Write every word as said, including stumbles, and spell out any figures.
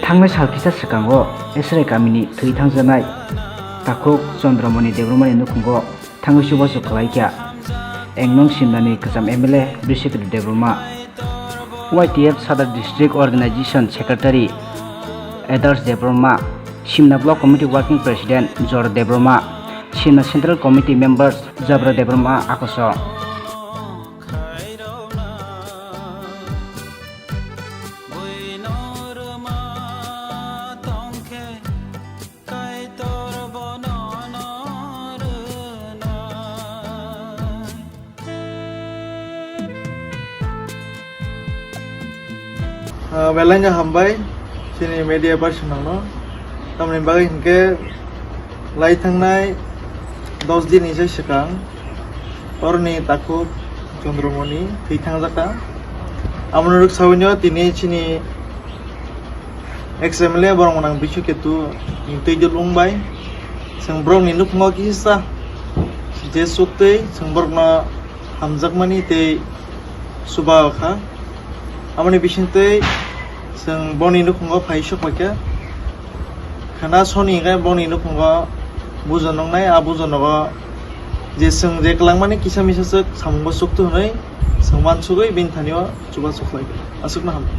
Thangnai sal kisa swkango Esrai kamini thwi thangjaknai takhuk Chandramani Debbarmani nukhungo thangwi chubachu khlaikha Engnong Simnani kwcham M L A Brishaketu Debbarma, Y T F Sadar District Organization Secretary Adarsh Debbarma, Simna Block Committee Working President Jor Debbarma, Simna Central Committee Members Jabra Debbarma akoso. Ah, belai no hambai chini media person rokno. Tamoni bagwi hinkhe lai thangnai dos din ni se swkang oroni takhuk Chandramani thwi thangjakha. Amoni rwk sawino tini chini ex M L A borok mwnang Brishaketu ni twi dul wngbai. Chwng borokni nukhungo kisa je suktwi chwng borokno hamjakmani tei chuba kha. Aboni bisingtwi chwng boni nukhungo phai sok paikha. Khana soni hwnkhe boni nukhungo bujo nuknai, a bujo nogo je chwng je kwlangmani kisa misa swk samungo suktu hwnwi chwng uansugwi bini thanio chubachu khlaikha. Aswkno hambai.